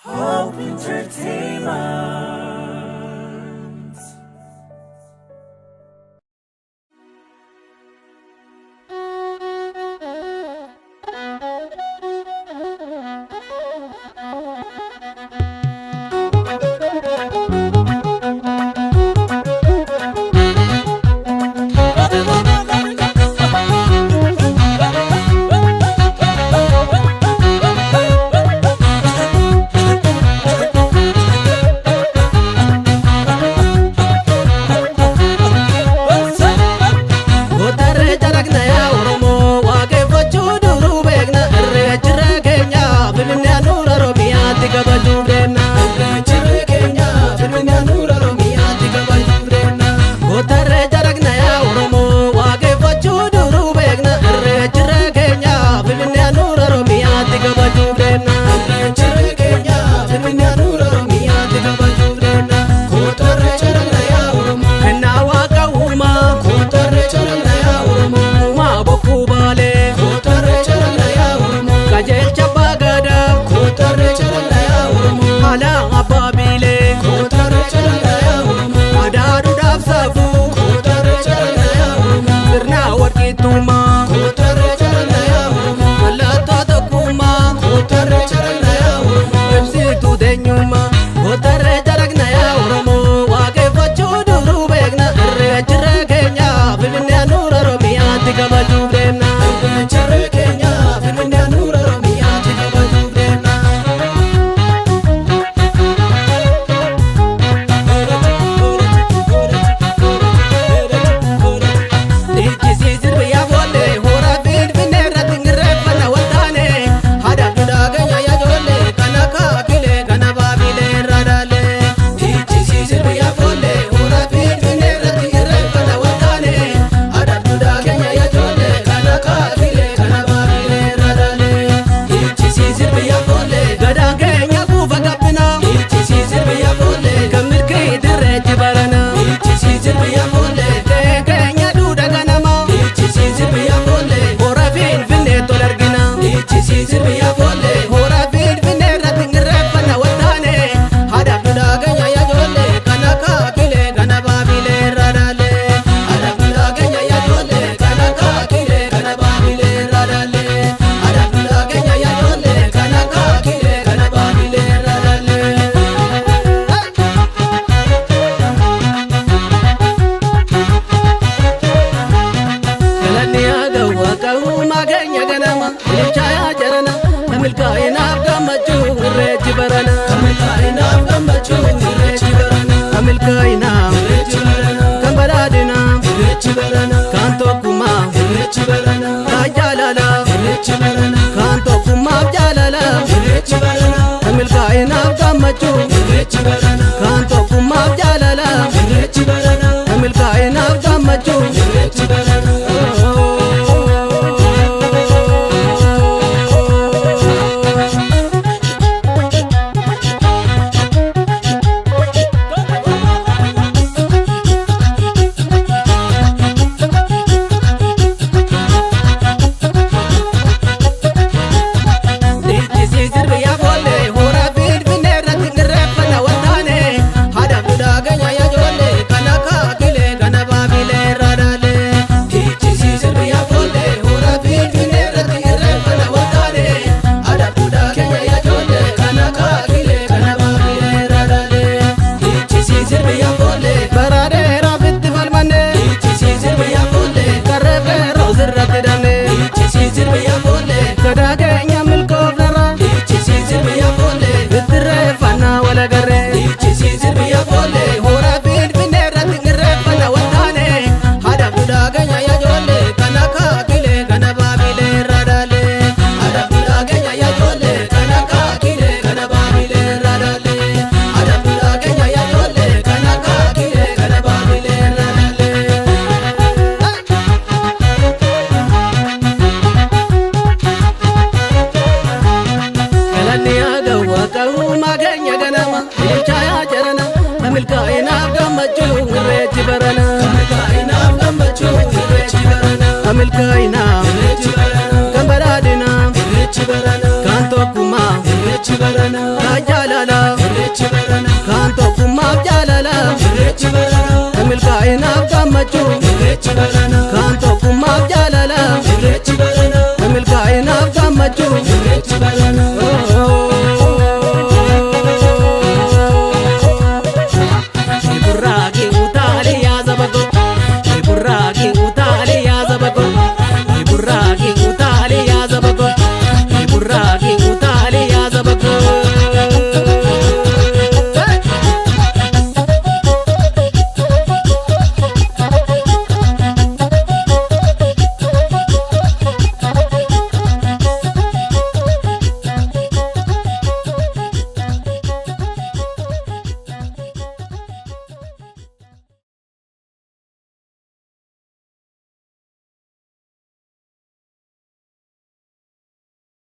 Hope Entertainment. Gootarree caraqna yaa Oromoo, waaqeffachuu duruu beekna. Irreechirra keenya Finfinnee handhuura Oromiyaatti kabajuuf deemna. Irreechirra keenya Finfinnee handhuura Oromiyaatti kabajuuf deemna. Gootarree caraqna yaa Oromoo, waaqeffachuu duruu beekna. Irreechirra keenya Finfinnee handhuura Oromiyaatti kabajuuf deemna. Irreechirra keenya Finfinnee handhuura Oromiyaatti kabajuuf deemna. Gootarree caraqna yaa Oromoo. Kennaa Waaqa uumaa. Gootarree caraqna yaa Oromoo. Uumaa bokkuu baalee. Gootarree caraqna yaa Oromoo. Qajeelcha abbaa gadaa. Gootarree caraqna yaa Oromoo. Haala abbaa biilee. Gootarree caraqna yaa Oromoo. Aadaa duudhaaf safuu. Gootarree caraqna yaa Oromoo. Sirna walqixxummaa. Gootarree caraqna yaa Oromoo. Mallattoo tokkummaa. Gootarree caraqna yaa Oromoo. Ibsituu teenyummaa. Gootarree caraqna yaa Oromoo. Waaqeffachuu duruu beekna. Irreechirra keenya Finfinnee handhuura Oromiyaatti kabajuuf deemna. Irreechirra keenya Finfinnee handhuura Oromiyaatti kabajuuf deemna. Dhiichisiis sirbiyaa foollee hora Finfinnee irratti irreeffanna waltaane. Haadha duudhaa keenya yaa ijoollee kana kaakilee kana baabilee irra dhaalee. Dhiichisiis sirbiyaa foollee hora Finfinnee irratti irreeffanna waltaane. Haadha duudhaa keenya yaa ijoollee kana kaakilee kana baabilee irra dhaalee. Dhiichisiis sirbiyaa foollee gadaan keenya kuufa gabbina. Dhiichisiis sirbiyaa foollee kan milkii dirreechi barana. Dhiichisiis sirbiyaa foollee ta'ee keenya duudha ganama. Dhiichisiis sirbiyaa foollee hora Finfinnee tol argina. Dhiichisiis sirbiyaa foollee hora Finfinnee irratti irreeffanna waltaane. Haadha duudhaa keenya yaa ijoollee kana kaakilee kana baabilee irra dhaalee. Haadha duudhaa keenya yaa ijoollee kana kaakilee kana baabilee irra dhaalee. Haadha duudhaa keenya yaa ijoollee kana kaakilee kana baabilee irra dhaalee. Galanni haa ga'u Waaqa uumaa keenya ganama. Ililchaa yaa jarana. Kan milkaa'inaaf gammachuu irreechi barana. Kan milkaa'inaaf gammachuu irreechi barana. Kan milkaa'inaaf irreechi barana. Kan badhaadhinaa irreechi barana. Kan tokkummaa irreechi barana. Kan jaalalaa irreechi barana. Kan tokkummaaf jaalalaa irreechi barana. Kan milkaa'inaaf gammachuu irreechi barana. Kan tokkummaaf jaalalaa irreechi barana. Kan milkaa'inaaf gammachuu irreechi barana. Dhiichisiis sirbiyaa foollee hora Finfinnee irratti irreeffanna waltaane. Haadha duudhaa keenya yaa ijoollee kana kaakilee kana baabilee irra dhaalee. Dhiichisiis sirbiyaa foollee hora Finfinnee irratti irreeffanna waltaane. Haadha duudhaa keenya yaa ijoollee kana kaakilee kana baabilee irra dhaalee. Dhiichisiis sirbiyaa foollee bara dheeraaf itti falmanne. Dhiichisiis sirbiyaa foollee qarree feeroo sirratti hidhamne. Dhiichisiis sirbiyaa foollee gadaa keenya milkoofnarra. Dhiichisiis sirbiyaa foollee ittirreeffannaa walagarree. Dhiichisiis sirbiyaa foollee hora Finfinnee irratti irreeffanna waltaane. Haadha duudhaa keenya yaa ijoollee kana kaakilee kana baabilee irra dhaalee. Haadha duudhaa keenya yaa ijoollee kana kaakilee kana baabilee irra dhaalee. Haadha duudhaa keenya yaa ijoollee kana kaakilee kana baabilee irra dhaalee. Galanni haa ga'u Waaqa uumaa keenya ganama. Ililchaa yaa jarana. Kan milkaa'inaaf gammachuu irreechi barana. Kan milkaa'inaaf gammachuu irreechi barana. Kan milkaa'inaaf irreechi barana. Kan badhaadhinaa irreechi barana. Kan tokkummaa irreechi barana. Kan jaalala. Irreechi barana. Milkaa'inaaf gammachuu. Irreechi barana. Kan tokkummaaf jaalala. Irreechi barana. Milkaa'inaaf gammachuu. Irreechi barana.